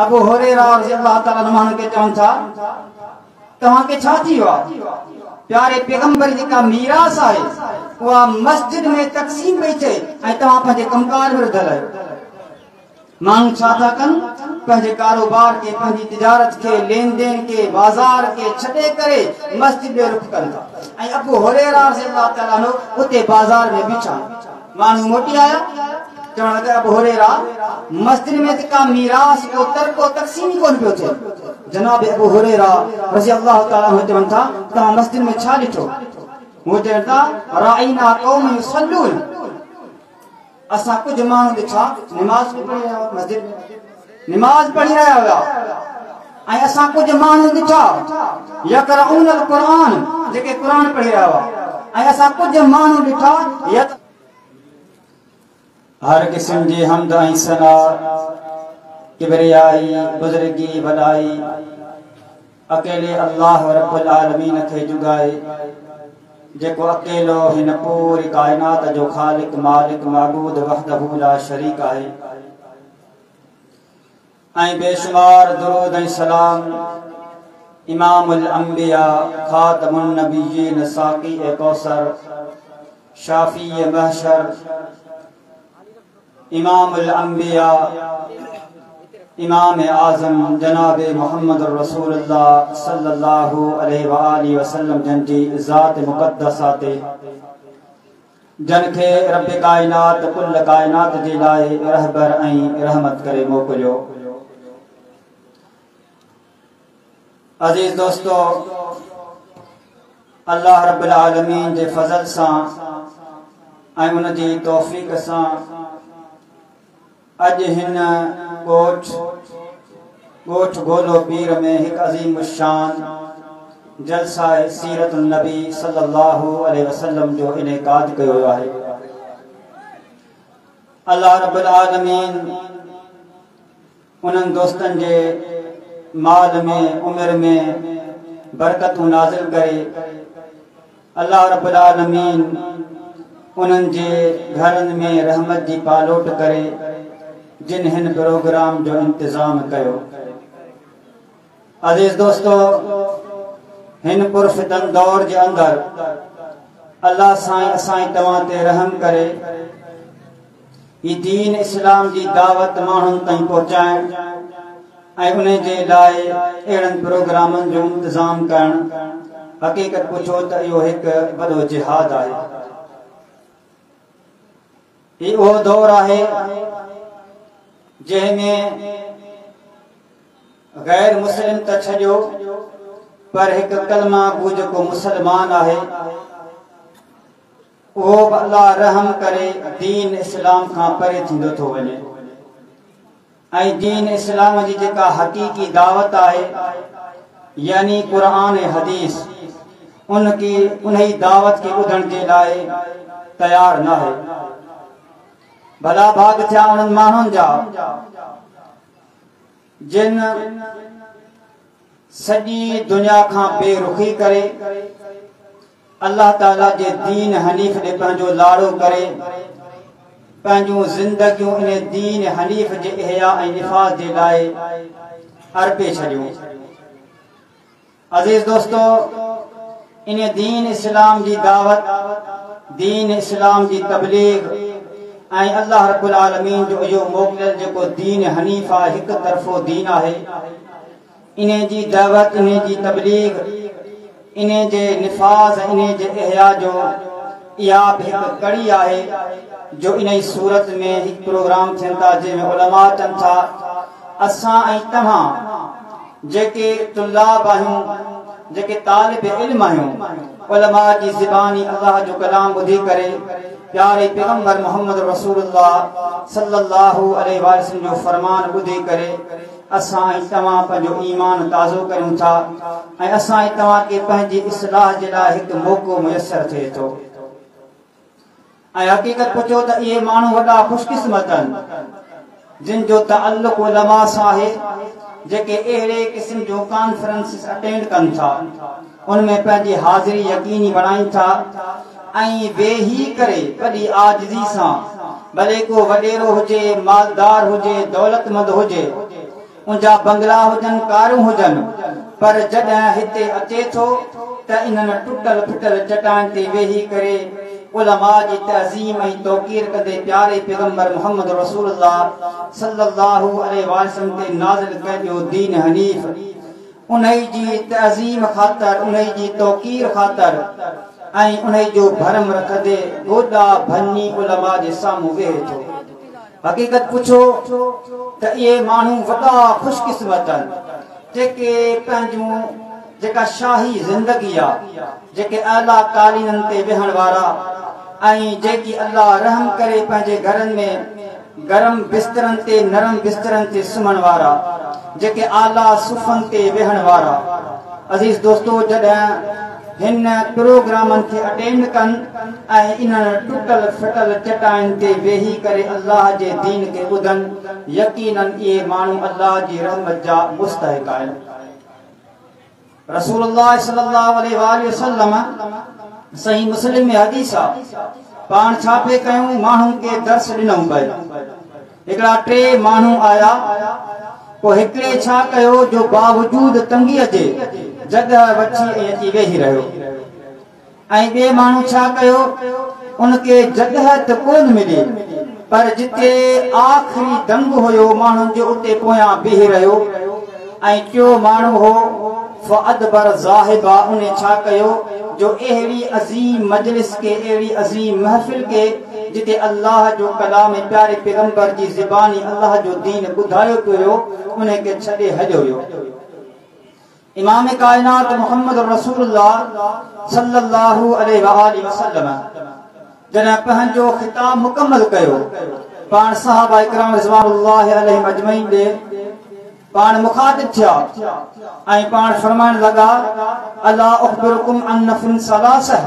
ابو هريره رضي الله تعالٰي عنه ماڻهن کي چون ٿا، توهان کي ڇا ٿي ويو آهي؟ پياري پيغمبر جي جيڪا ميراث آهي اها مسجد ۾ تقسيم پئي ٿئي ۽ توهان پنهنجي ڪم ڪار ۾ رڌل آهيو. ماڻهو ڇا ٿا ڪن؟ پنهنجي ڪاروبار کي، پنهنجي تجارت کي، لين دين کي، بازار کي ڇڏي ڪري مسجد ڏي رخ ڪن ٿا ۽ ابو هريره رضي الله تعالٰي عنه اتي بازار ۾ بيٺا. ماڻهو موٽي آيا، چوڻ لڳا، ابو هريره، مسجد ۾ ته ڪا ميراث، ڪو ترڪو تقسيم ئي ڪونه پيو ٿئي. جناب ابو هريره رضي الله تعالٰي عنه چون ٿا، توهان مسجد ۾ ڇا ڏٺو؟ هو چون ٿا، رأينا قوم يصلون، اسان ڪجهه ماڻهو ڏٺا نماز پئي پڙهي رهيا هئا، مسجد ۾ نماز پڙهي رهيا هيا ۽ اسان ڪجهه ماڻهو ڏٺا يقرؤن القرآن، جيڪي قرآن پڙهي رهيا هئا ۽ اسان ڪجهه ماڻهو ڏٺا. هر قسم جي حمد ۽ ثنا، ڪبريائي، بزرگي، وڏائي اڪيلي الله رب العالمين کي جڳائي، جيڪو اڪيلو هن پوري ڪائنات جو خالق، مالڪ، معبود وحده لا شريڪ آهي. ۽ بيشمار درود ۽ سلام امام الانبياء، خاتم النبيين، ساقي ڪوثر، شافي محشر، امام الانبياء، امام اعظم جناب محمد رسول الله صلي الله عليه وآله وسلم جن جي ذات مقدسه تي، جن کي رب ڪائنات ڪل ڪائنات جي لاء رهبر ۽ رحمت ڪري موڪليو. عزيز دوستو، الله رب العالمين جي فضل سان ۽ ان جي توفيق سان اڄ هن ڳوٺ ڳوٺ گولو پير ۾ هڪ عظيم الشان جلسه سيرت النبي صلي الله عليه وسلم جو انعقاد ڪيو ويو آهي. الله رب العالمين انهن دوستن جي مال ۾ عمر ۾ برڪتون نازل ڪري. الله رب العالمين انهن جي گهرن ۾ رحمت جي پالوٽ ڪري جن هن پروگرام جو انتظام ڪيو. عزيز دوستو، هن پرفتن دور جي اندر الله سائين اسان توهان تي رحم ڪري. هي دين اسلام جي دعوت ماڻهن تائين پهچائڻ ۽ ان جي لاء اهڙن پروگرامن جو انتظام ڪرڻ، حقيقت پڇو ته اهو هڪ وڏو جهاد آهي. هي اهو دور آهي جنهن ۾ غير مسلم ته ڇڏيو، پر هڪ ڪلمه گو جيڪو مسلمان آهي اهو به الله رحم ڪري دين اسلام کان پري ٿيندو ٿو وڃي ۽ دين اسلام جي جيڪا حقيقي دعوت آهي، يعني قرآن ۽ حديث، ان کي انهي دعوت کي ٻڌڻ جي لاء تيار ناهي. ڀلا ڀاڳ ٿيا انهن ماڻهن جا جن سڄي دنيا کان بي رخي ڪري الله تعاليٰ جي دين حنيف ڏي پنهنجو لاڙو ڪري پنهنجون زندگيون ان دين حنيف جي احياء ۽ نفاذ جي لاء ارپي ڇڏيون. عزيز دوستو، ان دين اسلام جي دعوت، دين اسلام جي تبليغ ۽ الله رب العالمين جو اهو موڪليل جيڪو دين حنيف آهي، هڪ طرفو دين آهي، انهي جي دعوت، انهي جي تبليغ، انهي جي نفاذ ۽ انهي جي احياء جو اها به هڪ ڪڙي آهي جو انهي صورت ۾ هڪ پروگرام ٿين ٿا جنهن ۾ علماء اچن ٿا. اسان ۽ توهان جيڪي طلاب آهيون، جيڪي طالب علم آهيون، علماء جي زباني الله جو ڪلام ٻڌي ڪري پياري پيغمبر محمد رسول الله صلي الله عليه وسلم جو فرمان ٻڌي ڪري اسان ۽ توهان پنهنجو ايمان تازو ڪريون ٿا ۽ اسان ۽ توهان کي پنهنجي اصلاح جي لاء هڪ موقعو ميسر ٿئي ٿو. ۽ حقيقت پڇو ته اهي ماڻهو وڏا خوش قسمت آهن جن جو تعلق علماء سان آهي، جيڪي اهڙي قسم جون ڪانفرنسز اٽينڊ ڪن ٿا، ان ۾ پنهنجي حاضري يقيني بڻائين ٿا ۽ ويهي ڪري وڏي عاجزي سان، ڀلي ڪو وڏيرو هجي، مالدار هجي، دولتمند هجي، उनजा बंगला हुजनि, कारूं हुजनि, पर जॾहिं हिते अचे थो त इन्हनि टुटल फुटल चटाइनि ते वेही करे उलमा जी तज़ीम ऐं तौक़ीर कंदे प्यारे पैगंबर मोहम्मद रसूलुल्लाह सल्लल्लाहु अलैहि वसल्लम ते नाज़िल कयो दीन हनीफ, उन जी तज़ीम ख़ातिर, उन जी तौक़ीर ख़ातिर ऐं उन जो भरम रखंदे गोॾा भञी उलमा जे साम्हूं वेहे थो। हक़ीक़त पुछो त इहे माण्हू वॾा ख़ुशकिस्मत आहिनि जेके पंहिंजूं जेका शाही ज़िंदगी आहे, जेके आला कालीननि ते वेहण वारा ऐं जेकी अल्लाह रहम करे पंहिंजे घरनि में गरम बिस्तरनि ते नरम बिस्तरनि ते सुम्हण वारा, जेके आला सुफनि ते वेहण वारा। अज़ीज़ दोस्तो, जॾहिं हिन प्रोग्रामनि खे अटेंड कनि ऐं इन्हनि टुटल फटल चटाइनि ते वेही करे अल्लाह जे दीन खे ॿुधनि, यकीनन इहे माण्हू अल्लाह जी रहमत जा मुस्तहिक़ आहिनि। रसूलुल्लाह सल्लल्लाहु अलैहि वसल्लम सही मुस्लिम में हदीस आहे, पाण छा पे कयूं, माण्हुनि खे दर्स ॾिनऊं पए। हिकिड़ा टे माण्हू आया, पोइ हिकिड़े छा कयो जो बावजूद तंगीअ जे जॻह वठी ऐं अची वेही रहियो, ऐं ॿिए माण्हू छा कयो, उनखे जॻह त कोन मिली पर जिते आख़िरी दंग हुयो माण्हुनि जो उते पोयां बीही रहियो। ऐं टियों माण्हू हो फअदबर ज़ाहिबा, उन छा कयो जो अहिड़ी अज़ीम मजलिस के, अहिड़ी अज़ीम महफ़िल के जिते अल्लाह जो कलाम प्यारे पैगंबर जी ज़बानी अल्लाह जो दीन ॿुधायो पियो हुयो, उनखे छॾे हलियो वियो। इमाम कायनात मोहम्मद रसूलुल्लाह सल्लल्लाहु अलैहि वसल्लम जॾहिं पंहिंजो ख़िताब मुकमल कयो, पाण साहबा इकराम रिज़वानुल्लाह अलैहिम अजमईन ॾे पाण मुखातिब थिया ऐं पाण फरमाइण लॻा, अला अख़बिरुकुम अन नफ़्रिन सलासा,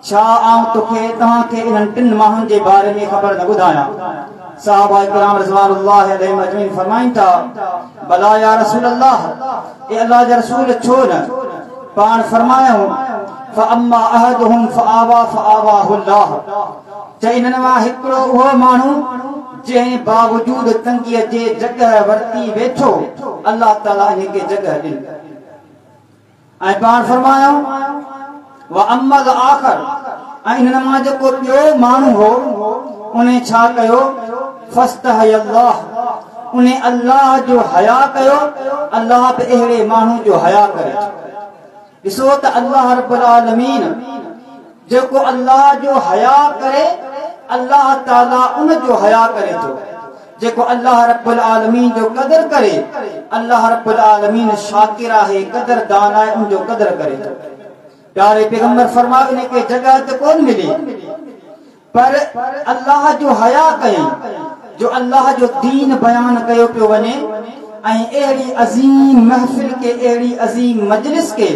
छा आउं तोखे तव्हांखे इन्हनि टिनि माण्हुनि जे बारे में ख़बर न ॿुधायां? साहबा इकराम रिज़वानुल्लाह अलैहिम अजमईन फरमाइनि था, भला या रसूल अल्लाह, ए अल्लाह जा रसूल, छो न? पाण फरमायूं, फ़अम्मा अहदुहुम फ़आवा फ़आवाहुल्लाह, चई इन्हनि मां हिकिड़ो उहो माण्हू जंहिं बावजूद तंगीअ जे जॻह वरिती वेठो, अल्लाह ताला इनखे जॻह ॾिनी। ऐं पाण फरमायूं, व अम्मल आख़र, ऐं इन्हनि मां जेको ॿियो माण्हू हो उन छा कयो, फस्तहयल्लाह, उन अल्लाह जो हया कयो, अल्लाह बि अहिड़े माण्हू जो हया करे थो। ॾिसो त अल्लाह रब्बुल आलमीन जेको अल्लाह जो हया करे, अल्लाह ताला उन जो हया करे थो। जेको अल्लाह रब्बुल आलमीन जो क़दर करे, अल्लाह रब्बुल आलमीन शाकिर आहे, क़दरदान आहे, उन जो क़दर करे थो। प्यारे पैगंबर फरमायो, इनखे जॻह त कोन मिली पर अल्लाह जो हया कयईं, जो अल्लाह जो दीन बयान कयो पियो वञे ऐं अहिड़ी अज़ीम महफ़िल खे, अहिड़ी अज़ीम मजलिस खे,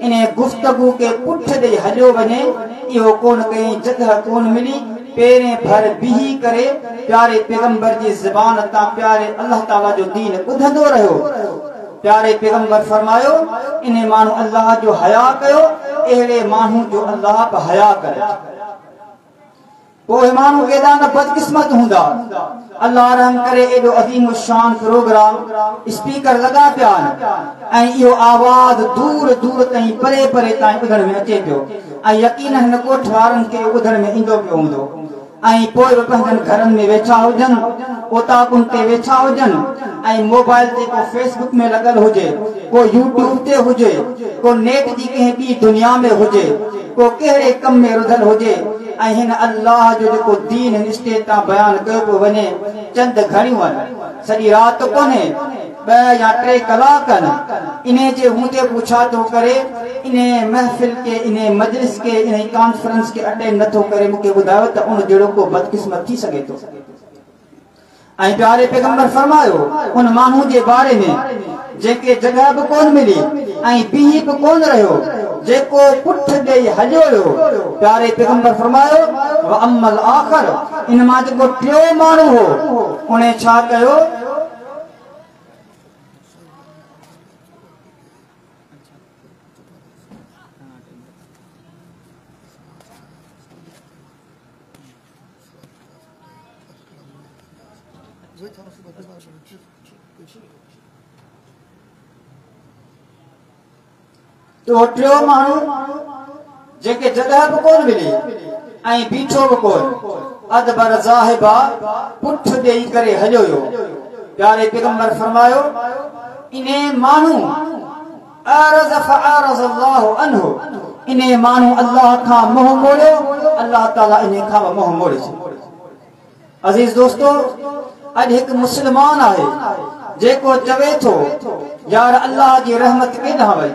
इन गुफ़्तगू खे पुठ ॾेई हलियो वञे, इहो कोन कयईं, जॻह कोन मिली। पहिरें भर बीही करे प्यारे पैगंबर जी ज़बान तां प्यारे अल्लाह ताला जो दीन ॿुधंदो रहियो। प्यारे पैगंबर फरमायो, इन माण्हू अल्लाह जो हया कयो, अहिड़े माण्हू जो अल्लाह बि हया करे। पोइ माण्हू केॾा न बदकिस्मत हूंदा, अल्लाह रहम करे एॾो अज़ीम शान प्रोग्राम स्पीकर लॻा पिया आहिनि ऐं इहो आवाज़ दूर दूर ताईं परे परे ताईं ॿुधण में अचे पियो ऐं यकीन हिन ॻोठ वारनि खे ॿुधण में ईंदो पियो हूंदो। ऐं पोइ बि पंहिंजनि घरनि में वेठा हुजनि, ओताकुनि ते वेठा हुजनि ऐं मोबाइल ते को फेसबुक में लॻल हुजे, को यूट्यूब ते हुजे, को नेट जी कंहिं ॿी दुनिया में हुजे, को कहिड़े कम में रुधल हुजे ऐं हिन अल्लाह जो जेको दीन हिन स्टेज तां बयानु कयो पियो वञे, चंद घड़ियूं आहिनि, सॼी राति कोन्हे, 2 या 3 कलाक आहिनि। इन जे हूंदे बि छा थो करे, इन महफ़िल खे, इन मजलिस खे, इन कॉन्फ्रेंस खे अटेंड नथो करे। मूंखे ॿुधायो त उन जहिड़ो को बदकिस्मत थी सघे थो? ऐं प्यारे पैगंबर फरमायो, उन माण्हू जे बारे में जंहिंखे जॻह बि कोन मिली ऐं बीही बि कोन रहियो, जेको पुठ ॾेई हलियो वियो। प्यारे पैगंबर फरमायो, व अम्मल आख़र, इन मां जेको टियों माण्हू हो उन छा कयो, 所以他们是把对方是支持。ته ٽيون ماڻهو جنهن کي جڳهه به ڪونه ملي ۽ بيٺو به ڪونه، ادبر ذاهبا، پٺ ڏيئي ڪري هليو ويو. پياري پيغمبر فرمايو، انهي ماڻهو اعرض فاعرض الله عنه، انهي ماڻهو الله کان منهن موڙيو، الله تعالي انهي کان به منهن موڙي ڇڏيو. عزيز دوستو! اڄ هڪ مسلمان آهي جيڪو چوي ٿو، يار الله جي رحمت ڪيڏانهن وئي؟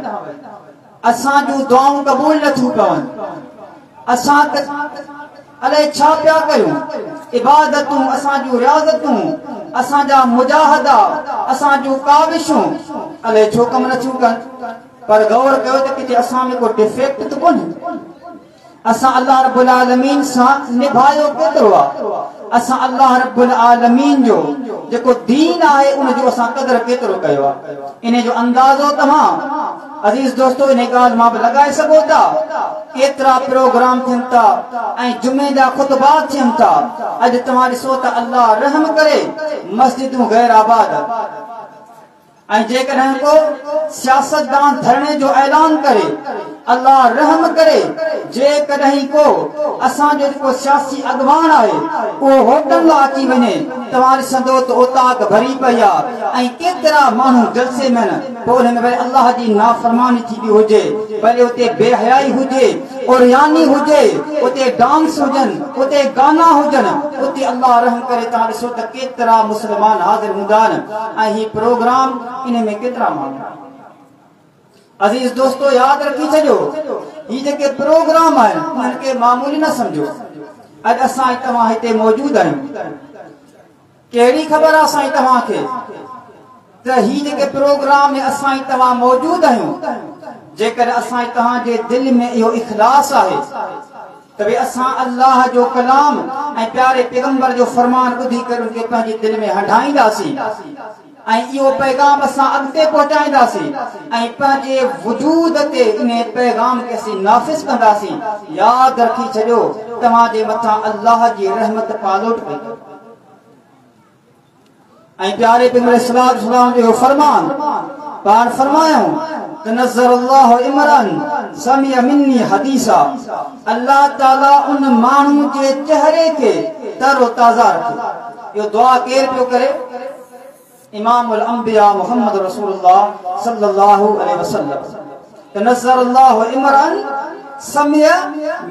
اسان جون دعائون قبول نه ٿيون پون، اسان ته الائي ڇا پيا ڪيون، عبادتون، اسان جون رياضتون، اسان جا مجاهدا، اسان جون ڪاوشون الائي ڇو ڪم نه ٿيون ڪن. پر غور ڪيو ته ڪٿي اسان ۾ ڪو ڊفيڪٽ ته ڪونهي. اسان الله رب العالمين سان نڀايو ڪيترو آ؟ اسان الله رب العالمين جو جيڪو دين آهي ان جو اسان قدر ڪيترو ڪيو آ؟ انهي جو اندازو توهان عزيز دوستو انهي ڳالهه مان به لڳائي سگهو ٿا. ڪيترا پروگرام ٿين ٿا ۽ جمعي جا خطبا ٿين ٿا. اڄ توهان ڏسو ته الله رحم ڪري مسجدون غير آباد. ۽ جيڪڏهن ڪو سياستدان ڌرڻي جو اعلان ڪري، الله رحم ڪري جيڪڏهن ڪو اسان جو جيڪو سياسي اڳواڻ آهي اهو هوٽل لا اچي وڃي، توهان ڏسندو ته اوطاق ڀري پئي آ ۽ ڪيترا ماڻهو جلسي ۾ آهن، پوء ان ۾ ڀلي الله جي نافرماني ٿي پئي هجي، ڀلي اتي بي حيائي هجي، عرياني هجي، اتي ڊانس هجن، اتي گانا هجن، اتي الله رحم ڪري توهان ڏسو ته ڪيترا مسلمان حاضر هوندا آهن ۽ هي پروگرام انهي ۾ ڪيترا ماڻهو. عزيز دوستو ياد رکي ڇڏيو هي جيڪي پروگرام آهن انهن کي معمولي نه سمجهو. اڄ اسان ۽ توهان هتي موجود آهيون، ڪهڙي خبر آ سائين توهان کي ته هي جيڪي پروگرام ۾ اسان ۽ توهان موجود آهيون، جيڪڏهن اسان ۽ توهان جي دل ۾ اهو اخلاص آهي ته ڀئي اسان الله جو ڪلام ۽ پياري پيغمبر جو فرمان ٻڌي ڪري ان کي پنهنجي دل ۾ هنڍائينداسين ۽ اهو پيغام اسان اڳتي پهچائينداسين ۽ پنهنجي وجود تي انهي پيغام کي اسين نافذ ڪنداسين، ياد رکي ڇڏيو توهان جي مٿان الله جي رحمت پالوٽ پئي ڪندي. ۽ پياري پيغمبر عليه الصلوة والسلام جو اهو فرمان، پاڻ فرمايائون ته نظر الله امرا سمع مني حديثا، الله تعالي ان ماڻهو جي چهري کي تر و تازه رکي. اهو دعا ڪير پيو ڪري؟ امام الانبياء محمد رسول الله صلي الله عليه وسلم. ته نظر الله امرا سمع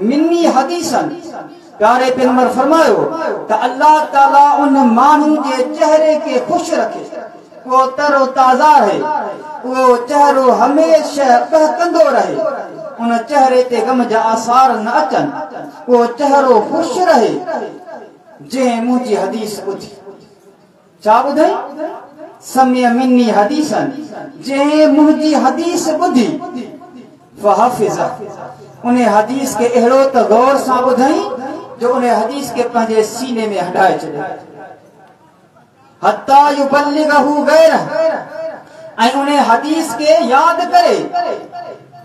مني حديثا، پياري پيغمبر فرمايو ته الله تعالي ان ماڻهو جي چهري کي خوش رکي، اهو تر و تازه رهي، اهو چهرو هميشه ٻهڪندو رهي، ان چهري تي غم جا آثار نه اچن، اهو چهرو خوش رهي، جنهن منهنجي حديث ٻڌي. ڇا ٻڌئي؟ سمع مني حديثا، جنهن منهنجي حديث ٻڌي، فحفظه، انهي حديث کي اهڙو ته غور سان ٻڌئي جو انهي حديث کي پنهنجي سيني ۾ هنڍائي ڇڏي، حتي يبلغه غيره، ۽ انهي حديث کي ياد ڪري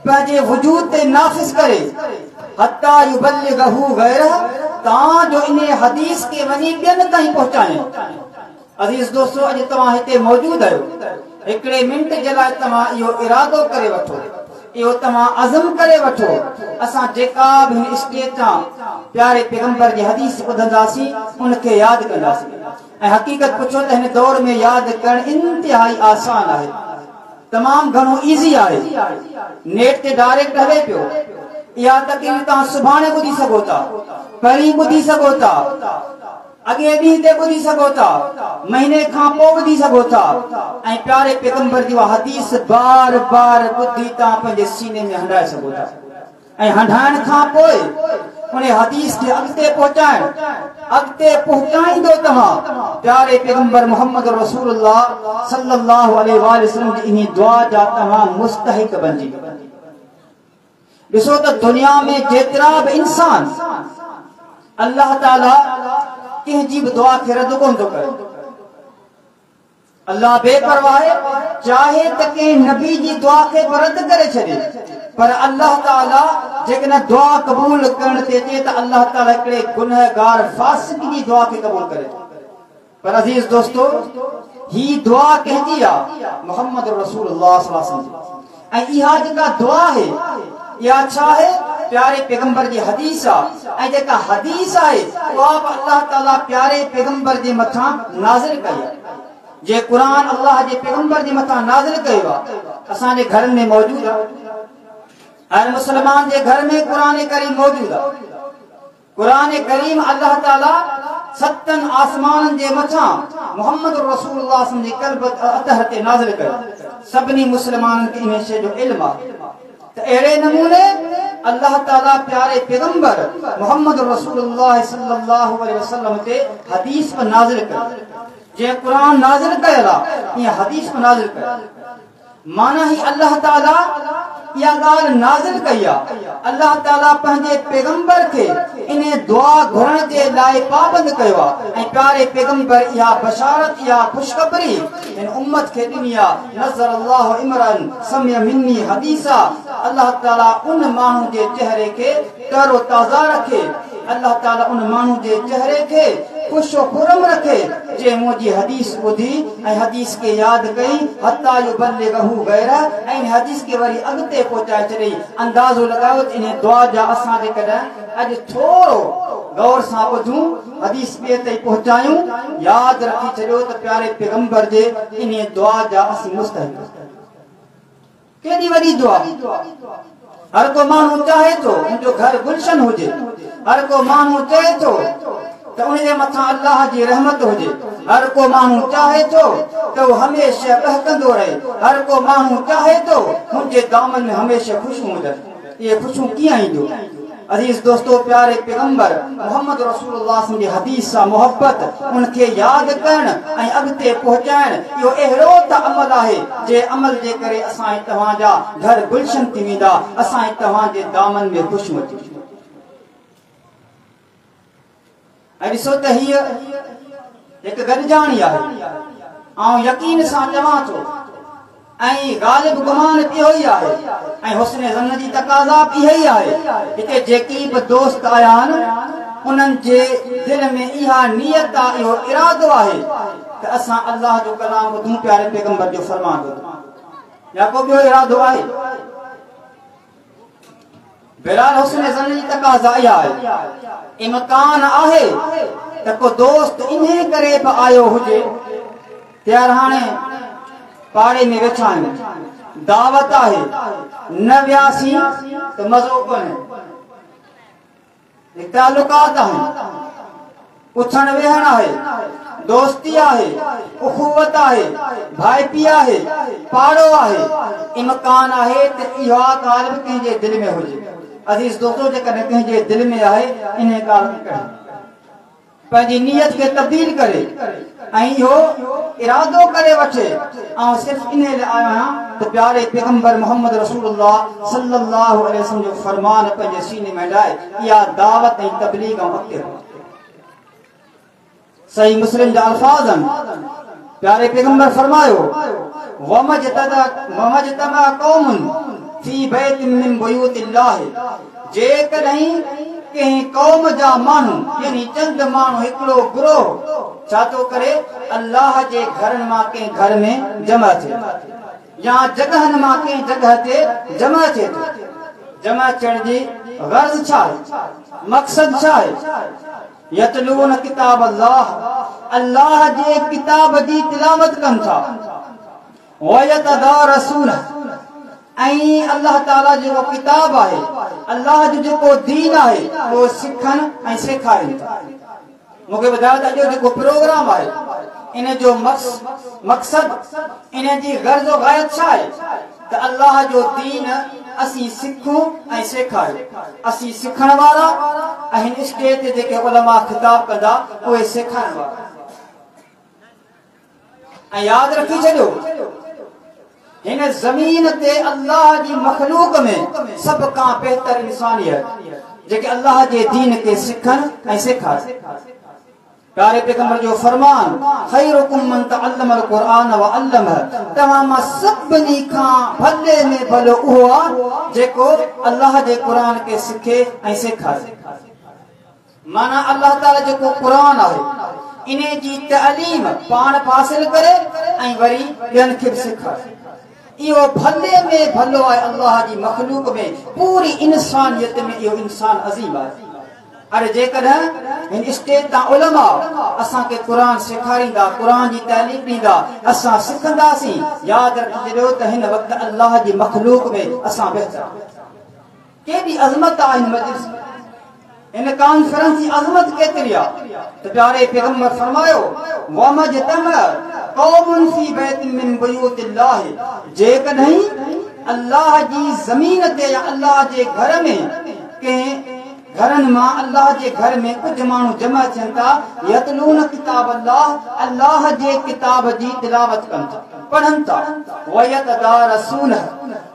پنهنجي وجود تي نافذ ڪري، حتي يبلغه غيره، تان جو انهي حديث کي وڃي ٻين تائين پهچائين. عزيز دوستو اڄ توهان هتي موجود آهيو، هڪڙي منٽ جي لاء توهان اهو ارادو ڪري وٺو، اهو توهان عزم ڪري وٺو، اسان جيڪا به هن اسٽيج تان پياري پيغمبر جي حديث ٻڌنداسين ان کي ياد ڪنداسين ۽ حقيقت پڇو ته هن دور ۾ ياد ڪرڻ انتهائي آسان آهي. تمام گهڻو ايزي آهي. نيٽ تي ڊائريڪٽ هلي پيو. اها تقرير توهان سڀاڻي ٻڌي سگهو ٿا، پرين ٻڌي سگهو ٿا، اڳئين ڏينهن تي ٻڌي سگهو ٿا، مهيني کان پوء ٻڌي سگهو ٿا ۽ پياري پيغمبر جي اها حديث بار بار ٻڌي توهان پنهنجي سيني ۾ هنڊائي سگهو ٿا. ۽ هنڍائڻ کان پوء ان حديث کي اڳتي پهچائڻ، اڳتي پهچائيندو توهان پياري پيغمبر محمد رسول الله صلي الله عليه واٰله وسلم جي انهي دعا جا توهان مستحق بنجي ويندا. ڏسو ته دنيا ۾ جيترا به انسان الله تعالي ڪنهن جي به دعا کي رد ڪونه ٿو ڪري. الله بي پرواهه چاهي ته ڪنهن نبي جي دعا کي به رد ڪري ڇڏي پر الله تعالي جيڪڏهن دعا قبول ڪرڻ تي اچي ته الله تعالي هڪڙي گنهگار فاسق جي دعا کي قبول ڪري ٿو. پر عزيز دوستو هي دعا ڪنهن جي آ؟ محمد رسول الله صلي الله عليه وسلم جي. ऐं इहा जेका दुआ आहे इहा छा आहे? प्यारे पैगंबर जी हदीस आहे ऐं जेका हदीस आहे उहा बि अल्लाह ताला प्यारे पैगंबर जे मथां नाज़िल कई आहे। जे क़ुर अल्लाह जे पैगंबर जे मथां नाज़िल कयो आहे असांजे घरनि में मौजूदु आहे, हर मुसलमान जे घर में क़ुर करीम मौजूदु आहे। क़ुर करीम अल्लाह ताला सतनि आसमाननि जे मथां मोहम्मद रसूलुल्लाह जे कल्ब अतहर ते नाज़िल कयो। सभिनी मुसलमाननि खे इन शइ जो इल्मु आहे। त अहिड़े नमूने अल्लाह ताला प्यारे पैगंबर मोहम्मद रसूलुल्लाह सल्लल्लाहु अलैहि वसल्लम ते हदीस बि नाज़िल कयो। जीअं क़ुर नाज़िल कयल आहे ईअं हदीस बि नाज़िल कयल। माना ही अल्लाह ताला इहा ॻाल्हि नाज़िल कई आहे। अल्लाह ताला पंहिंजे पैगंबर खे इन दुआ घुरण जे लाइ पाबंद कयो आहे ऐं प्यारे पैगंबर इहा बशारत इहा ख़ुशख़बरी हिन उम्मत खे ॾिनी आहे। नज़र अल्लाह इमरान सम्य मिन्नी हदीसा, अल्लाह ताला उन माण्हू जे चेहरे खे तरो ताज़ा रखे, अल्लाह ताला उन माण्हू जे चेहरे खे ख़ुशि खुरम रखे जे मुंहिंजी हदीस ॿुधी ऐं हदीस खे यादि कई, हता युबल्लिगहू गैर, ऐं हदीस खे वरी अॻिते पहुचाए छॾियईं। अंदाज़ो लॻायो त इन दुआ जा असां जेकॾहिं अॼु थोरो गौर सां ॿुधूं, हदीस ॿिए ताईं पहुचायूं, यादि रखी छॾियो त प्यारे पैगंबर जे इन दुआ जा असीं मुस्तहिक़। केॾी वॾी दुआ! हर को माण्हू चाहे थो मुंहिंजो घर गुलशन हुजे, हर को माण्हू चए थो त उनजे मथां अल्लाह जी रहमत हुजे, हर को माण्हू चाहे थो त उहो हमेशह ॿहकंदो रहे, हर को माण्हू चाहे थो हुनजे दामन में हमेशह ख़ुशियूं हुजनि। इहे ख़ुशियूं कीअं ईंदियूं? अज़ीज़ दोस्तो, प्यारे पैगंबर मोहम्मद रसूलुल्लाह जी हदीस सां मोहबत, उनखे यादि करणु ऐं अॻिते पहुचाइणु इहो अहिड़ो त अमल आहे जे अमल जे करे असां तव्हांजा घर गुलशन थी वेंदा, असां तव्हांजे दामन में ख़ुशियूं अची वेंदियूं। ऐं ॾिसो त हीअ हिकु गॾिजाणी आहे। आउं यकीन सां चवां थो ऐं ग़ालिब गुमान इहो ई आहे ऐं हुस्न ज़न जी तकाज़ा बि इहा ई आहे। हिते जेकी बि दोस्त आया आहिनि उन्हनि जे दिलि में इहा नीयत आहे, इहो इरादो आहे त असां अल्लाह जो कलाम ॿुधूं, प्यारे पैगंबर जो फरमान ॿुधूं, या को ॿियो इरादो आहे? बहरहाल हुस्न ज़न जी तकाज़ा इहा आहे। इम्कान आहे त को दोस्त इन्हे करे बि आयो हुजे त यार हाणे पाड़े में वेठा आहियूं, दावत आहे, न वियासीं त मज़ो कोन्हे, तालुकात आहिनि, उथणु वेहणु आहे, दोस्ती आहे, उखुवत आहे, भाईपी आहे, पाड़ो आहे। इम्कान आहे त इहा ॻाल्हि बि कंहिंजे दिलि में हुजे। अज़ीज़ दोस्तो, जेकॾहिं कंहिंजे दिलि में आहे इन ॻाल्हि खे कढे, पंहिंजी नीयत खे तब्दील करे ऐं इहो इरादो करे वठे आउं सिर्फ़ इन लाइ आयो आहियाँ त प्यारे पैगंबर मोहम्मद रसूलुल्लाह सल्लल्लाहु अलैहि वसल्लम जो फरमान पंहिंजे सीने में लाए इहा दावत ऐं तबलीग ऐं अॻिते। सही मुस्लिम जा अल्फाज़ आहिनि। प्यारे पैगंबर फरमायो, वमजतमा क़ौमुन फी बैतिन मिन बुयूतिल्लाह, जेकॾहिं कंहिं क़ौम जा माण्हू यानी चंद माण्हू हिकिड़ो गिरोह छा थो करे, अल्लाह जे घरनि मां कंहिं घर में जमा थिए या जॻहनि मां कंहिं जॻह ते जमा थिए थो। जमा थियण जी गर्ज़ छा आहे, मक़सदु छा आहे? यतलून किताब अल्लाह, अल्लाह जे किताब जी तिलावत कनि था, वयतदारसून, ऐं अल्लाह ताला जेको किताब आहे, अल्लाह जो जेको दीन आहे उहो सिखनि ऐं सेखारीनि था। मूंखे ॿुधायो त अॼु जेको प्रोग्राम आहे इन जो मक़सदु, इन जी गर्ज़ गायत छा आहे? त अल्लाह जो दीन असीं सिखूं ऐं सेखारियूं। असीं सिखण वारा ऐं हिन स्टेज ते जेके उलमा ख़िताब कंदा उहे सेखारण वारा। ऐं यादि रखी छॾियो, हिन ज़मीन ते अल्लाह जी मख़लूक में सभ खां बहितर इंसानियत जेके अल्लाह जे दीन खे सिखनि ऐं सेखारनि। प्यारे पैगंबर जो फरमान, खैरुकुम मन तअल्लम अल कुरान व अल्लम, तव्हां मां सभिनी खां भले में भलो उहो आहे जेको अल्लाह जे कुरान खे सिखे ऐं सेखारे। माना अल्लाह ताला जेको कुरान आहे इन जी तअलीम पाण हासिल करे ऐं वरी ॿियनि खे बि सेखारे। इहो भले में भलो आहे अल्लाह जी मख़लूक में, पूरी इंसानियत में इहो इंसान अज़ीम आहे। अरे जेकॾहिं हिन स्टेज तां उलमा असांखे क़ुर सेखारींदा, क़ुर जी तालीम ॾींदा, असां सिखंदासीं, यादि रखिजो त हिन वक़्तु अल्लाह जी मख़लूक में असां बहितर। केॾी अज़मत आहे हिन मजलिस, इन कॉन्फ्रेंस जी अज़मत केतिरी आहे। त प्यारे पैगम्बर फरमायो, वमजतम क़ौमुन फ़ी बैतिन मिन बुयूतिल्लाह, जेकॾहिं अल्लाह जी ज़मीन ते या अल्लाह जे घर में कंहिं घरनि मां अल्लाह जे घर में कुझु माण्हू जमा थियनि था, यतलून किताब अल्लाह, अल्लाह जे किताब जी तिलावत कनि था, पढ़नि था, वयतदारसून,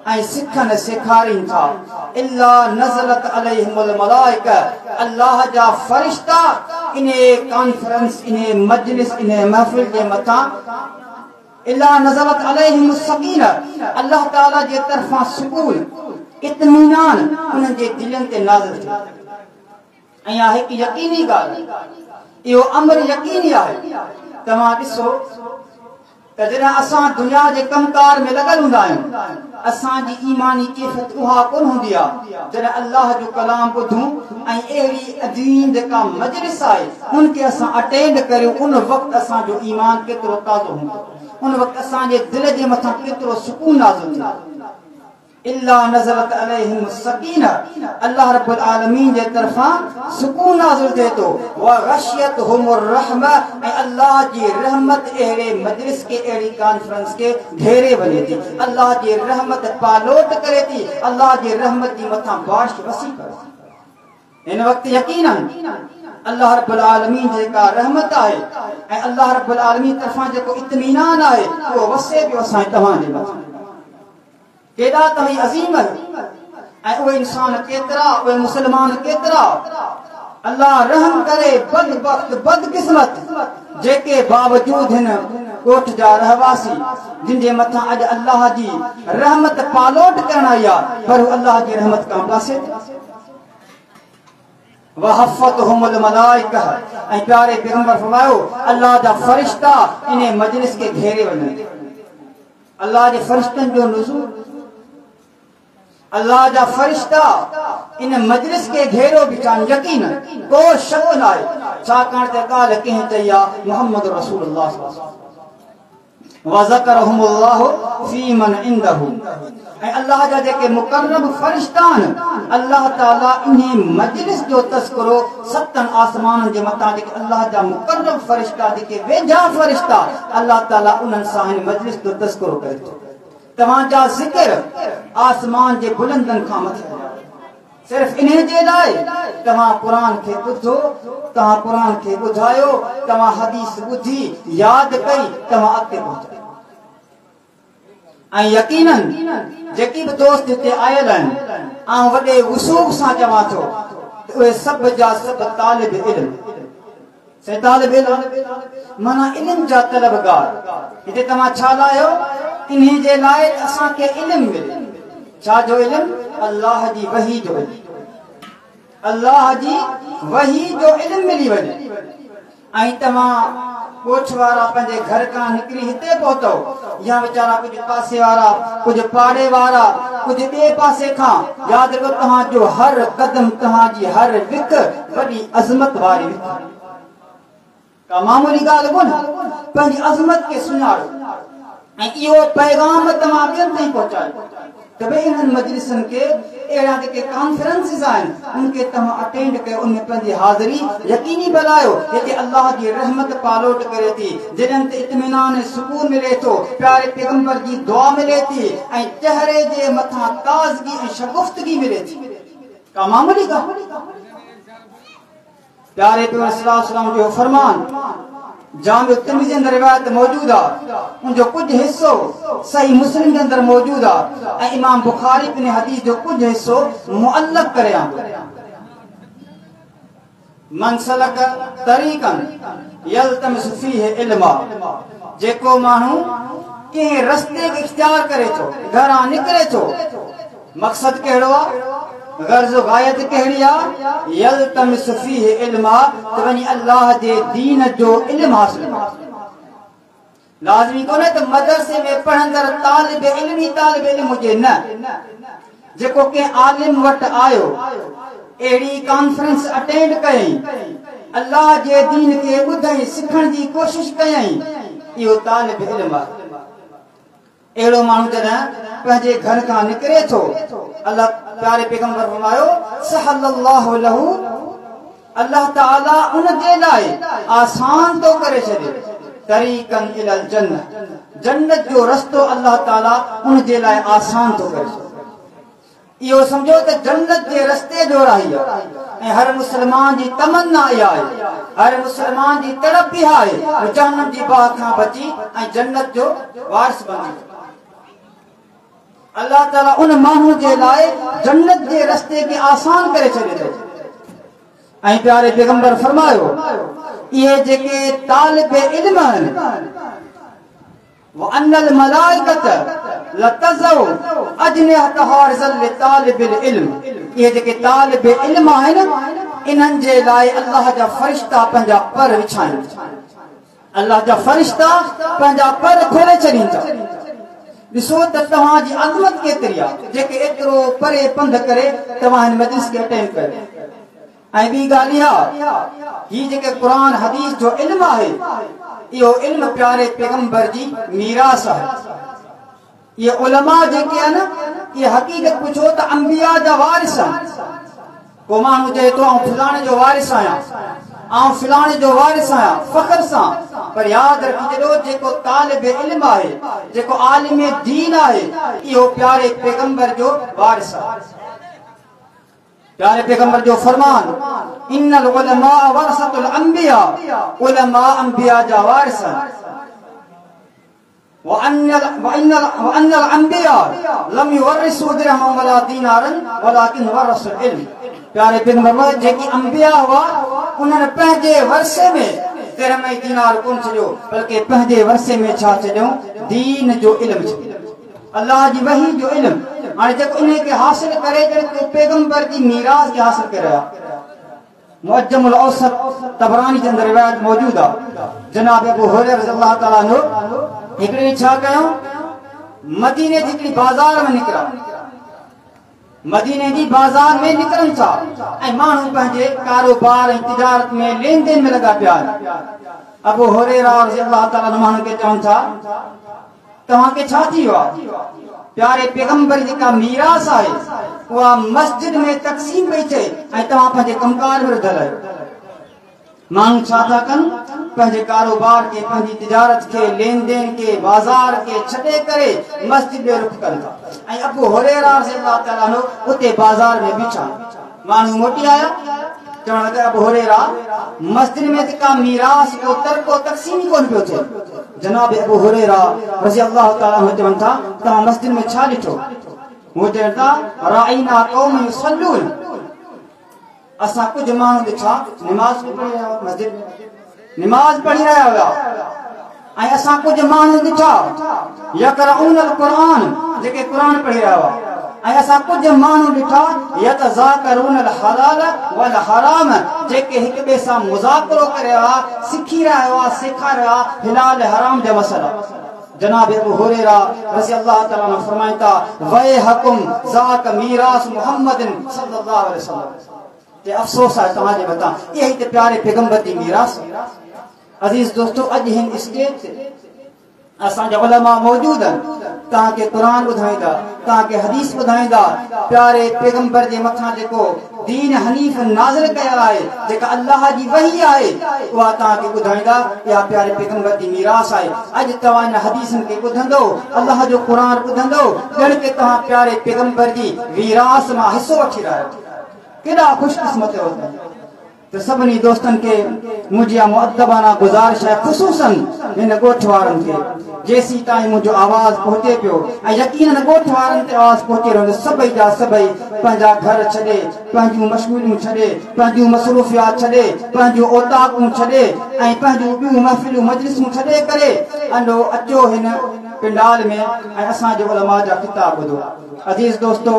ऐं सिखनि सेखारीनि था, इल्ला नज़लत अलैहिमुल मलाइका, अल्लाह जा फ़रिश्ता इन कॉन्फ्रेंस, इन मजलिस, इन महफ़िल जे मथां, इल्ला नज़लत अलैहिमुस सकीना, अल्लाह ताला जे तरफ़ां सुकून, इत्मीनान उन्हनि जे दिलनि ते नाज़िल थियो। ऐं इहा हिकु यकीनी ॻाल्हि, इहो अमर यकीनी आहे। तव्हां ॾिसो त जॾहिं असां दुनिया जे कमकार में लॻल हूंदा आहियूं, असांजी ईमानी कैफ़ियत उहा कोन हूंदी आहे जॾहिं अल्लाह जो कलाम ॿुधूं ऐं अहिड़ी अज़ीम जेका मजलिस आहे उनखे असां अटेंड करियूं, उन वक़्तु असांजो ईमान केतिरो ताज़ो हूंदो, उन वक़्तु असांजे दिलि जे मथां केतिरो सुकून नाज़िल थींदो। इल्ला नज़लत अलैहिम सकीना, अल्लाह रब्बुल आलमीन जे तरफ़ां सुकून नाज़िल थिए थो। व गशियतहुमुर रहमा, ऐं अल्लाह जी रहमत अहिड़े मजलिस खे, अहिड़ी कॉन्फ्रेंस खे घेरे वञे थी। अल्लाह जी रहमत पालोट करे थी, अल्लाह जी रहमत जी मथां बारिश वसी करे थी। हिन वक़्तु यकीनन अल्लाह रब्बुल आलमीन जेका रहमत आहे ऐं अल्लाह रब्बुल आलमीन तरफ़ां जेको इत्मीनान आहे उहो वसे पियो असां तव्हांजे मथां। केॾा तव्हीं अज़ीम आहियो ऐं उहे इंसान केतिरा, उहे मुसलमान केतिरा। अल्लाह रहम करे बदबख़्त बदकिस्मत जेके बावजूद हिन ॻोठ जा रहवासी जिन जे मथां अॼु अल्लाह जी रहमत पालोट करण आई आहे, पर हू अल्लाह जी रहमत खां पासे। वहफ़तहुमुल मलाइका, ऐं प्यारे पैगम्बर फरमायो अल्लाह जा फ़रिश्ता इन मजलिस खे घेरे वञनि। अल्लाह जे फ़रिश्तनि जो नुज़ूल, अल्लाह जा फ़रिश्ता इन मजलिस खे घेरो बिचान, यकीन को शक न आहे, छाकाणि त ॻाल्हि कंहिं चई आहे, मोहम्मद रसूलुल्लाह वज़करहुमुल्लाहु फ़ी मन इंदहु। ऐं अल्लाह जा जेके मुकर्रब फ़रिश्ता आहिनि, अल्लाह ताला इन मजलिस जो तज़किरो सतनि आसमाननि जे मथां जेके अल्लाह जा मुकर्रब फ़रिश्ता, जेके वेझा फ़रिश्ता, अल्लाह ताला उन्हनि सां हिन मजलिस जो तज़किरो करे थो। तव्हांजा ज़िक्र आसमान जे बुलंदनि खां मथे, सिर्फ़ इन जे लाइ तव्हां क़ुर खे ॿुधो, तव्हां क़ुर खे ॿुधायो, तव्हां हदीस ॿुधी यादि कई, तव्हां अॻिते पहुचायो। ऐं यकीनन जेकी बि दोस्त हिते आयल आहिनि, आउं वॾे वसूख सां चवां थो त उहे सभु जा सभु तालिब इल्म, से तालिब इल्म माना इल्म जा तलबगार। हिते तव्हां छा लायो? इन्ही जे लाइ असांखे इल्म मिले। छा जो इल्म? अल्लाह जी वही जो इल्म, अल्लाह जी वही जो इल्म मिली वञे। ऐं तव्हां ॻोठ वारा पंहिंजे घर खां निकिरी हिते पहुतो, या वीचारा कुझु पासे वारा, कुझु पाड़े वारा, कुझु ॿिए पासे खां, यादि रखो तव्हांजो हर कदम, तव्हांजी हर विक वॾी अज़मत वारी विक, का मामूली ॻाल्हि कोन्हे। पंहिंजी अज़मत खे सुञाणो ऐं इहो पैगाम तव्हां ॿियनि ताईं पहुचायो त भई इन्हनि मजलिसनि खे, अहिड़ा जेके कॉन्फ्रेंसिस आहिनि उनखे तव्हां अटेंड कयो, उन में पंहिंजी हाज़िरी यकीनी बनायो। हिते अल्लाह जी रहमत पालोट करे थी, जॾहिं ते इत्मीनान ऐं सुकून मिले थो, प्यारे पैगम्बर जी दुआ मिले थी ऐं चेहरे जे मथां ताज़गी ऐं शगुफ्तगी मिले थी। का मामूली ॻाल्हि? प्यारे पैगम्बर सल्लल्लाहु अलैहि वसल्लम जो फरमान जामिउ तिर्मिज़ी अंदरि रिवायत मौजूदु आहे, उनजो कुझु हिसो सही मुस्लिम जे अंदरि मौजूदु आहे ऐं इमाम बुखारी इन हदीस जो कुझु हिसो मुअल्लक़ करे आंदो। मन सलक तरीक़न यल्तमिसु फ़ीहि इल्मा, जेको माण्हू कंहिं रस्ते खे इख़्तियार करे थो, घरां निकिरे थो, मक़सदु कहिड़ो आहे, गर्ज़ गायत कहिड़ी आहे, यल्तमिसु फ़ीहि इल्मा, त वञी अल्लाह जे दीन जो इल्म हासिल करे। लाज़मी कोन्हे त मदरसे में पढ़ंदड़ तालिब इल्म ई तालिब इल्म हुजे, न। जेको कंहिं आलिम वटि आयो, अहिड़ी कॉन्फ्रेंस अटेंड कयईं, अल्लाह जे दीन खे ॿुधई, सिखण जी कोशिश कयईं, इहो तालिब इल्म आहे। अहिड़ो माण्हू जॾहिं पंहिंजे घर खां निकिरे थो, अल्लाह प्यारे पैगम्बर फरमायो सहलल्लाहु लहू, अल्लाह ताला उन जे लाइ आसान थो करे छॾे तरीकन इलल जन्नत, जन्नत जो रस्तो अल्लाह ताला उन जे लाइ आसान थो करे छॾे। इहो सम्झो त जन्नत जे रस्ते जो राही आहे ऐं हर मुसलमान जी तमन्ना इहा आहे, हर मुसलमान जी तड़प इहा आहे जहन्नम जी बाहि खां बची ऐं जन्नत जो वारिस बणी। अल्लाह ताला उन माण्हू जे लाइ जन्नत जे रस्ते खे आसान करे छॾे थो। ऐं प्यारे पैगम्बर फरमायो इहे जेके तालिब इल्म आहिनि, वअन्नल मलाइकत लतज़उ अजनिहतहा लितालिबिल इल्म, इहे जेके तालिब इल्म आहिनि इन्हनि जे लाइ अल्लाह जा फरिश्ता पंहिंजा पर विछाइनि, अल्लाह जा फरिश्ता पंहिंजा पर खोले छॾीनि था। ॾिसो त तव्हांजी अज़मत केतिरी आहे जेके एतिरो परे पंधु करे तव्हां हिन मजलिस खे अटेंड कयो। ऐं ॿी ॻाल्हि इहा, हीउ जेके क़ुर हदीस जो इल्म आहे, इहो इल्म प्यारे पैगम्बर जी मीरास आहे। इहे उलमा जेके आहिनि, इहे हक़ीक़त पुछो त अंबिया जा वारिस आहिनि। को माण्हू चए थो आउं फलाणे जो वारिस आहियां, आउं फलाणे जो वारिस आहियां फ़ख़्र सां, पर यादि रखी छॾो जेको तालिब इल्म आहे, जेको आलिम दीन आहे, इहो प्यारे पैगम्बर जो वारिस आहे। प्यारे पैगम्बर जो फरमान इन्नल उलमा वरसतुल अंबिया, उलमा अंबिया जा वारिस आहिनि। वअन्नल अंबिया लम युवर्रिसू दिरहमन वला दीनारन वलाकिन वरसुल इल्म। प्यारे पैगम्बर जेके अंबिया हुआ उन्हनि पंहिंजे वरसे में दिरहम ऐं दीनार कोन छॾियो, बल्कि पंहिंजे वरसे में छा छॾियऊं? दीन जो इल्म छॾियो, अल्लाह जी वही जो इल्म। हाणे जेको इन खे हासिल करे ॼण पैगम्बर जी मीरास खे हासिल करे आहे। मुअज्जमुल औसत तबरानी जे अंदरि रिवायत मौजूदु आहे। जनाब अबू हुरैरा रज़ी अल्लाह ताला अन्हु हिकिड़े ॾींहुं छा कयऊं, मदीने जी हिकिड़ी बाज़ार में निकिरा, मदीने जी बाज़ार में निकिरनि था ऐं माण्हू पंहिंजे कारोबार ऐं तिजारत में लेन then में लॻा पिया आहिनि। अबू हुरैरा रज़ी अल्लाह ताला अन्हु माण्हुनि खे चवनि था तव्हांखे छा थी वियो आहे? प्यारे पैगम्बर जेका मीरास आहे उहा मस्जिद में तक़सीम पई थिए ऐं तव्हां पंहिंजे कमकार में रिधल आहियो। माण्हू छा था कनि? पंहिंजे कारोबार खे, पंहिंजी तिजारत खे, लेन then खे, बाज़ार खे छॾे करे मस्जिद ॾे रुख कनि था। ऐं अबू हुरैरा रज़ी अल्लाह ताला अन्हु उते बाज़ार में बीठा, माण्हू मोटी आया, चवण लॻा अबू हुरैरा मस्जिद में जेका मीरास को तरको तक़सीम ई कोन पियो थिए। जनाब अबू हुरैरा रज़ी अल्लाह ताला अन्हु चवनि था तव्हां मस्जिद में छा ॾिठो? हू चवनि था राईना क़ौम युसल्लून, असां कुझु माण्हू ॾिठा नमाज़ पढ़ी रहिया हुआ, मस्जिद में नमाज़ पढ़ी रहिया हुआ, ऐं असां कुझु माण्हू ॾिठा यक़रऊन अल क़ुरान, जेके क़ुर पढ़ी रहिया हुआ, ऐं असां कुझु माण्हू ॾिठा यतज़ाकरून अल हलाल वल हराम, जेके हिक ॿिए सां मुज़ाकरो करे रहिया हुआ, सिखी रहिया हुआ, सेखारे रहिया हिलाल हराम जा मसइला। जनाब अबू हुरैरा रज़ी अल्लाह ताला अन्हु फरमाइनि था वैहकुम ज़ाक मीरास मुहम्मदिन सल्लल्लाहु अलैहि वसल्लम। ते अफ़सोस आहे तव्हांजे मथां, इहा ई त प्यारे पैगम्बर जी मीरास। अज़ीज़ दोस्तो, अॼु हिन स्टेज ते असांजा उलमा मौजूदु आहिनि, तव्हांखे क़ुर ॿुधाईंदा, तव्हांखे हदीस ॿुधाईंदा। प्यारे पैगम्बर जे मथां जेको दीन हनीफ नाज़िल कयल आहे, जेका अल्लाह जी वही आहे, उहा तव्हांखे ॿुधाईंदा। इहा प्यारे पैगम्बर जी मीरास आहे। अॼु तव्हां इन हदीसनि खे ॿुधंदो, अल्लाह जो क़ुर ॿुधंदो, ॼण की तव्हां प्यारे पैगम्बर जी वीरास मां हिसो वठी रहिया आहियो। केॾा ख़ुशकिस्मत आहियो। त सभिनी दोस्तनि खे मुंहिंजी मुअद्दबाना गुज़ारिश आहे, ख़ुसूसन हिन ॻोठ वारनि खे, जेसीं ताईं मुंहिंजो आवाज़ पहुचे पियो ऐं यकीनन ॻोठ वारनि ते आवाज़ पहुचे रहियो, सभई जा सभई पंहिंजा घर छॾे, पंहिंजूं मशगूलियूं छॾे, पंहिंजूं मसरूफ़ियात छॾे, पंहिंजूं औताकूं छॾे ऐं पंहिंजूं ॿियूं महफ़िलूं मजलिसूं छॾे करे अंडो अचो हिन पंडाल में ऐं असांजे उलमा जा किताब ॿुधो। अज़ीज़ दोस्तो,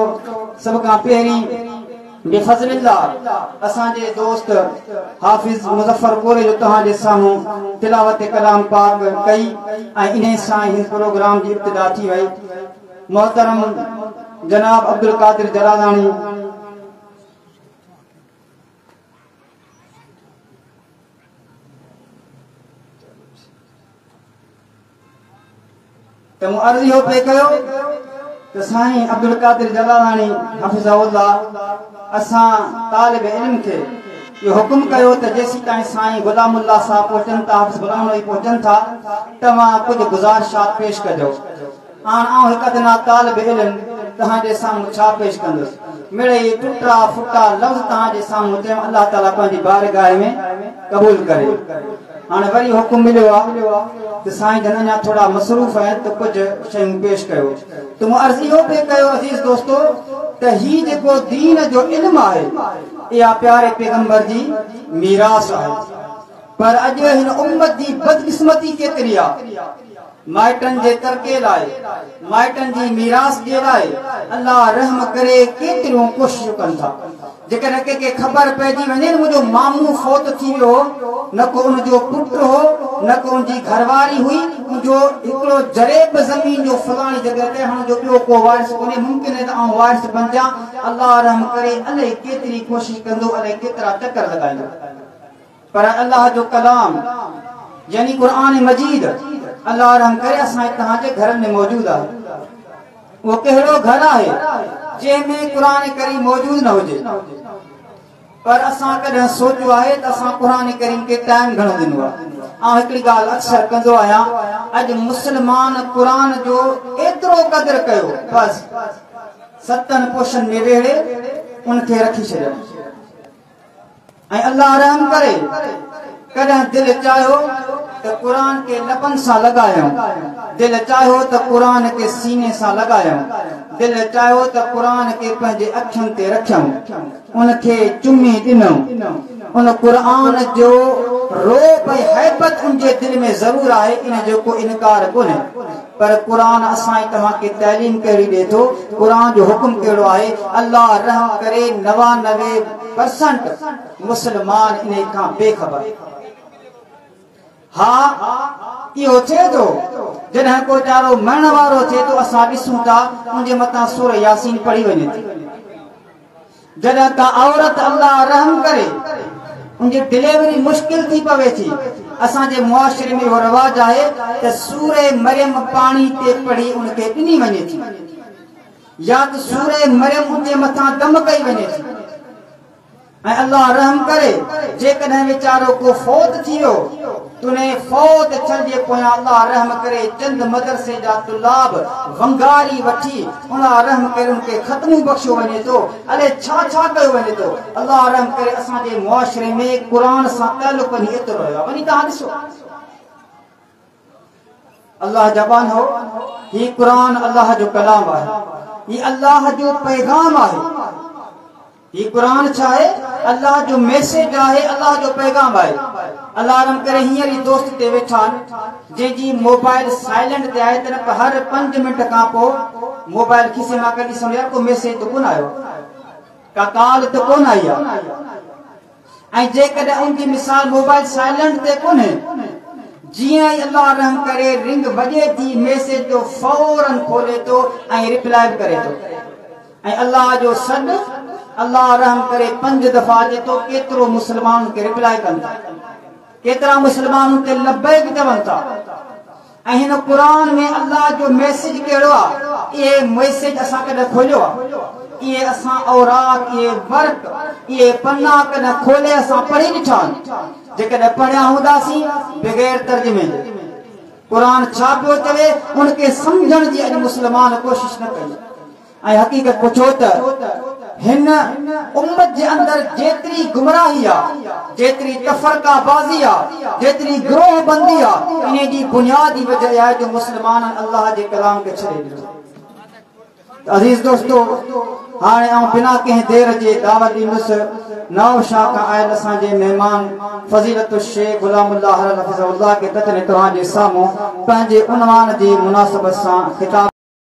सभ खां पहिरीं بفضل الله اسان جي دوست حافظ مظفر ڪوريجو توهان جي سامهون تلاوت ڪلام پاڪ ڪئي ۽ انهي سان هن پروگرام جي ابتدا ٿي وئي. محترم جناب عبدالقادر جلالاڻي. ته مون عرض اهو پئي ڪيو ته سائين عبدالقادر جلالاڻي حفظه الله اسان طالب علم کي اهو حڪم ڪيو ته جيسيتائين سائين غلام الله صاحب پهچن ٿا، حافظ غلام نبي پهچن ٿا، توهان ڪجهه گذارشات پيش ڪجو. هاڻ آئون هڪ ادنيٰ طالب علم توهان جي سامهون ڇا پيش ڪندس؟ مڙئي ٽٽا ڦٽا لفظ توهان جي سامهون چيم، الله تعاليٰ پنهنجي بارگاهه ۾ قبول ڪري. هاڻي وري حڪم مليو آ ته سائين جن اڃا ٿورا مصروف آهن ته ڪجهه شيون پيش ڪيو. ته مون عرض اهو پئي ڪيو عزيز دوستو ته هي جيڪو دين جو علم آهي اها پياري پيغمبر جي ميراث آهي. پر اڄ هن امت جي بدقسمتي ڪيتري آ. مائٽن جي ترڪي لاء، مائٽن جي ميراث جي لاء الله رحم ڪري ڪيتريون ڪوششون ڪن ٿا. جيڪڏهن ڪنهن کي خبر پئجي وڃي ته منهنجو مامو فوت ٿي ويو هو، نه ڪو ان جو پٽ هو، نه ڪو ان جي گهرواري هئي، ان جو هڪڙو جريب زمين جو فلاڻي جڳهه تي، هاڻ ان جو ٻيو ڪو وارث ڪونهي، ممڪن آهي ته آئون وارث بنجان، الله رحم ڪري الائي ڪيتري ڪوشش ڪندو، الائي ڪيترا چڪر لڳائيندو. پر الله جو ڪلام يعني قرآن مجيد الله رحم ڪري اسان ۽ توهان جي گهرن ۾ موجود آهي. اهو ڪهڙو گهر آهي جنهن ۾ قرآن ڪريم موجود نه هجي؟ پر اسان ڪڏهن سوچيو آهي ته اسان قرآن ڪريم کي ٽائيم گهڻو ڏنو آهي؟ آئون هڪڙي ڳالهه اڪثر ڪندو آهيان، اڄ مسلمان قرآن جو ايترو قدر ڪيو، بس ستن پوشن ۾ ويڙهي ان کي رکي ڇڏيو. ۽ الله رحم ڪري ڪڏهن دل چاهيو ته قرآن کي لبن سان لڳايون، دل چاهيو ته قرآن کي سيني سان لڳايون، دل چاهيو ته قرآن کي پنهنجي اکين تي رکيون، ان کي چمي ڏنون. ان قرآن جو رعب ۽ هيبت ان جي دل ۾ ضرور آهي، ان جو ڪو انڪار ڪونهي. پر قرآن اسان ۽ توهان کي تعليم ڪهڙي ڏئي ٿو؟ قرآن جو حڪم ڪهڙو آهي؟ الله رحم ڪري 99 پرسنٽ مسلمان انهي کان بي خبر. ها اهو ٿئي ٿو جڏهن ڪو ويچارو مرڻ وارو ٿئي ٿو اسان ڏسون ٿا ان جي مٿان سورة ياسين پڙهي وڃي ٿي. جڏهن ڪا عورت الله رحم ڪري ان جي ڊليوري مشڪل ٿي پوي ٿي، اسان جي معاشري ۾ اهو رواج آهي ته سورة مريم پاڻي تي پڙهي ان کي ڏني وڃي ٿي يا ته سورة مريم ان جي مٿان دم ڪئي وڃي ٿي. ۽ الله رحم ڪري جيڪڏهن ويچارو ڪو فوت ٿي ويو تنهن فوت ٿيل جي پويان الله رحم ڪري چند مدرسي جا طلاب ونگاري وٺي الله رحم ڪري ان کي ختمون بخشيو وڃي ٿو الائي ڇا ڇا ڪيو وڃي ٿو. الله رحم ڪري اسان جي معاشري ۾ قرآن سان تعلق وڃي ايترو رهيو آهي. وڃي توهان ڏسو الله جا ٻانهو هي قرآن الله جو ڪلام آهي، هي الله جو پيغام آهي. هي قرآن ڇا آهي؟ الله جو ميسيج آهي، الله جو پيغام آهي. الله رحم ڪري هينئر ئي دوست هتي ويٺا آهن جنهن جي موبائل سائلنٽ تي آهي ته هر 5 منٽ کان پوء موبائل کيسي مان ڪڍي سمجهي يار ڪو ميسيج ته ڪونه آيو، ڪا ڪال ته ڪونه آئي آهي. ۽ جيڪڏهن ان جي مثال موبائل سائلنٽ تي ڪونهي، جيئن ئي الله رحم ڪري رنگ وڄي ٿي ميسيج جو فورن کولي ٿو ۽ رپلائي به ڪري ٿو. ۽ الله جو سڏ الله رحم ڪري 5 دفعا اچي ٿو، ڪيترو مسلمان ان کي رپلائي ڪن ٿا، ڪيترا مسلمان ان تي لبيڪ چون ٿا. ۽ هن قرآن ۾ الله جو ميسيج ڪهڙو آ؟ اهي ميسيج اسان ڪڏهن کوليو آ؟ اهي اسان اوراق، اهي ورق، اهي پنا ڪڏهن کولي اسان پڙهي ڏٺا آهن؟ جيڪڏهن پڙهيا هونداسين بغير ترجمي جي قرآن ڇا پيو چوي ان کي سمجهڻ جي اڄ مسلمان ڪوشش نه ڪئي. ۽ حقيقت پڇو ته هن امت جي اندر جيتري گمراهي آ، جيتري تفرقه بازي آ، جيتري گروه بندي آ، انهي جي بنيادي وجه اها آهي جو مسلمانن الله جي ڪلام کي ڇڏي ڏنو. ته عزيز دوستو هاڻي آئون بنا ڪنهن دير جي دعوت ڏيندس نوابشاهه کان آيل اسان جي مهمان فضيلت الشيخ غلام الله هرل حفظه الله کي ته تنهن توهان جي سامهون پنهنجي عنوان جي مناسبت سان خطاب.